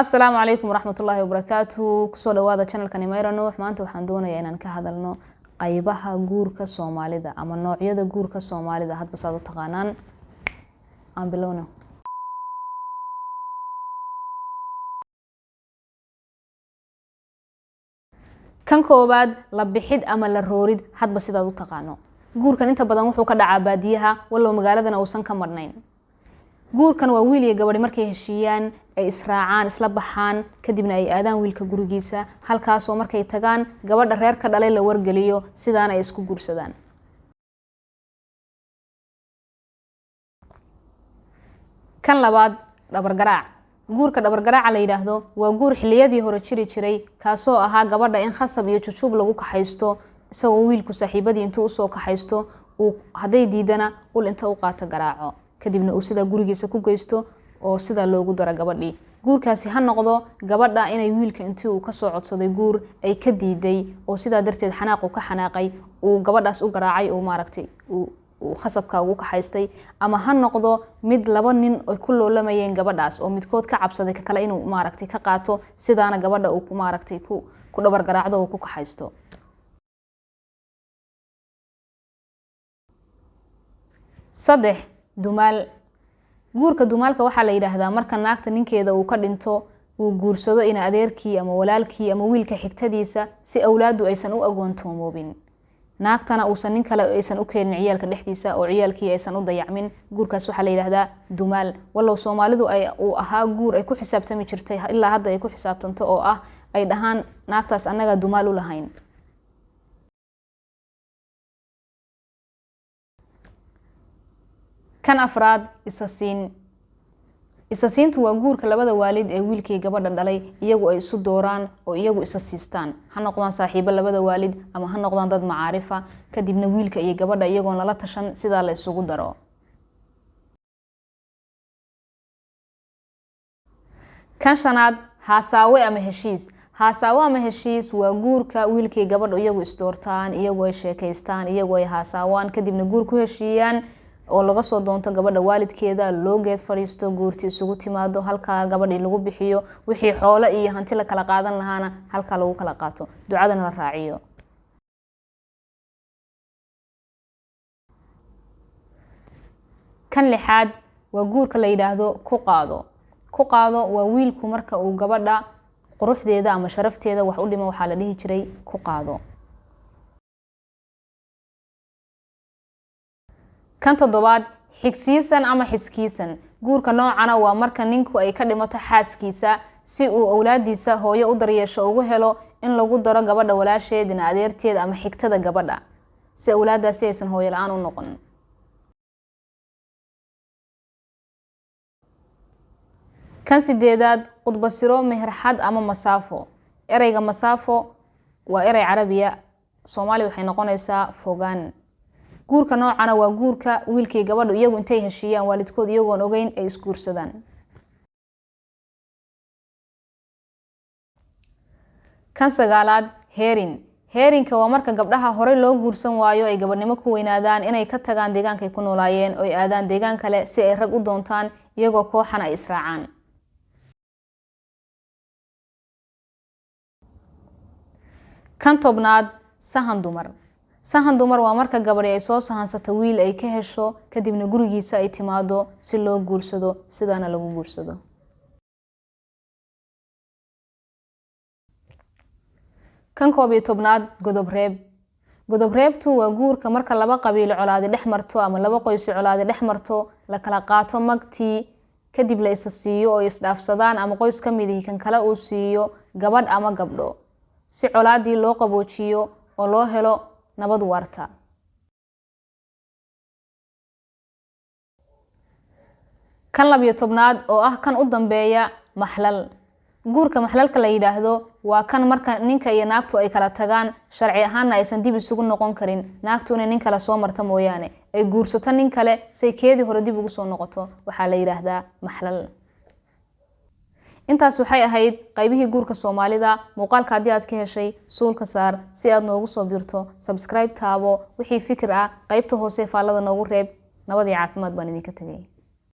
Asalaamu calaykum waraxmatullaahi wabarakaatu. Kusoo dhawaada channelkan Imayra Nuux. Maanta waxaan doonayaa inaan ka hadalno qaybaha guurka Soomaalida ama noocyada guurka Soomaalida, hadba saad u taqaanaan. Aan bilowno. Kan koowaad, la bixid ama la roorid, hadba sidaad u taqaano. Guurkan inta badan wuxuu ka dhacaa baadiyaha, wallow magaaladana uusan ka madhnayn. Guurkan waa wiil iyo gabadhi markay heshiiyaan, ay israacaan, isla baxaan, kadibna ay aadaan wiilka gurigiisa, halkaasoo markay tagaan gabadha reer ka dhalay la wargeliyo, sidaana ay isku guursadaan. Kan labaad, dhabargaraac. Guurka dhabargaraaca la yidhaahdo waa guur xiliyadii hore jiri jiray, kaasoo ahaa gabadha in khasab iyo jujuub lagu kaxaysto, isagoo wiilku saaxiibadii intuu usoo kaxaysto uu hadday diidana ul inta u qaato garaaco, kadibna uu sidaa gurigiisa ku geysto oo sidaa loogu daro gabadhii. Guurkaasi ha noqdo gabadha inay wiilka intii uu kasoo codsaday guur ay ka diiday, oo sidaa darteed xanaaqu ka xanaaqay uu gabadhaas u garaacay oo maaragtay uu khasabka ugu kaxaystay, ama ha noqdo mid laba nin ay ku loolamayeen gabadhaas oo midkood ka cabsaday ka kale inuu maaragtay ka qaato, sidaana gabadha uu maaragtay ku dhabar garaacdo oo ku kaxaysto. Saddex, dumaal. Guurka dumaalka waxaa la yidhaahdaa marka naagta ninkeeda uu ka dhinto uu guursado ina adeerkii ama walaalkii ama wiilka xigtadiisa, si awlaadu aysan u agoontoomoobin, naagtana uusan nin kale aysan u keenin ciyaalka dhexdiisa oo ciyaalkii aysan u dayacmin. Guurkaas waxaa la yidhaahdaa dumaal, wallow Soomaalidu ay uu ahaa guur ay ku xisaabtami jirtay, ilaa hadda ay ku xisaabtanto, oo ah ay dhahaan naagtaas annagaa dumaal u lahayn. Kan afraad, isasiin. Isasiintu waa guurka labada waalid ee wiilkii gabadha dhalay iyagu ay isu dooraan oo iyagu isa siistaan, ha noqdaan saaxiibo labada waalid ama ha noqdaan dad macaarifa, kadibna wiilka iyo gabadha iyagoon lala tashan sidaa la isugu daro. Kan shanaad, haasaawe ama heshiis. Haasaawe ama heshiis waa guurka wiilkii gabadha iyagu isdoortaan, iyagu ay sheekaystaan, iyagu ay haasaawaan, kadibna guur ku heshiiyaan oo laga soo doonto gabadha waalidkeeda, loo geed fadhiisto, guurti isugu timaado, halkaa gabadhii lagu bixiyo, wixii xoolo iyo hanti la kala qaadan lahaana halkaa lagu kala qaato, ducadana la raaciyo. Kan lixaad waa guurka la yidhaahdo ku qaado. Ku qaado waa wiilku marka uu gabadha quruxdeeda ama sharafteeda wax u dhimo, waxaa la dhihi jiray ku qaado. Kan toddobaad, xigsiisan ama xiskiisan. Guurka noocana waa marka ninku ay ka dhimato xaaskiisa, si uu awlaadiisa hooyo u daryeesho ugu helo, in lagu daro gabadha walaasheed, ina adeerteed ama xigtada gabadha, si awlaadaasi aysan hooyo la-aan u noqon. Kan sideedaad, qudbasiro, meherxad ama masaafo. Ereyga masaafo waa erey carabiya, Soomaaliya waxay noqonaysaa fogaan. Guurka noocana waa guurka wiilkii gabadhu iyagu intay heshiiyaan, waalidkood iyagoon ogeyn ay isguursadaan. Kan sagaalaad, heerin. Heerinka waa marka gabdhaha horey loo guursan waayo ay gabadhnimo ku weynaadaan inay ka tagaan deegaankay ku noolaayeen oo ay aadaan deegaan kale si ay rag u doontaan, iyagoo kooxana ay israacaan. Kan tobnaad, sahan dumar. Sahan dumar waa marka gabadhi ay soo sahansato wiil ay ka hesho, kadibna gurigiisa ay timaado si loo guursado, sidaana lagu guursado. Kan 11aad, godob reeb. Godob reebtu waa guurka marka laba qabiilo colaadi dhex marto ama laba qoysi colaadi dhex marto, la kala qaato magtii, kadib la isa siiyo oo isdhaafsadaan, ama qoys ka midihi kan kale uu siiyo gabadh ama gabdho, si colaadii loo qaboojiyo oo loo helo nabad waarta. Kan 12aad oo ah kan u dambeeya, maxlal. Guurka maxlalka la yidhaahdo waa kan marka ninka iyo naagtu ay kala tagaan, sharci ahaanna aysan dib isugu noqon karin, naagtu inay nin kale soo marta mooyaane, ay guursato nin kale say keedii hore dib ugu soo noqoto, waxaa la yidhaahdaa maxlal. Intaas waxay ahayd qaybihii guurka Soomaalida. Muuqaalka haddii aad ka heshay, suulka saar si aad noogu soo biirto, subscribe taabo, wixii fikir ah qaybta hoose faallada noogu reeb. Nabad iyo caafimaad baan idinka tegay.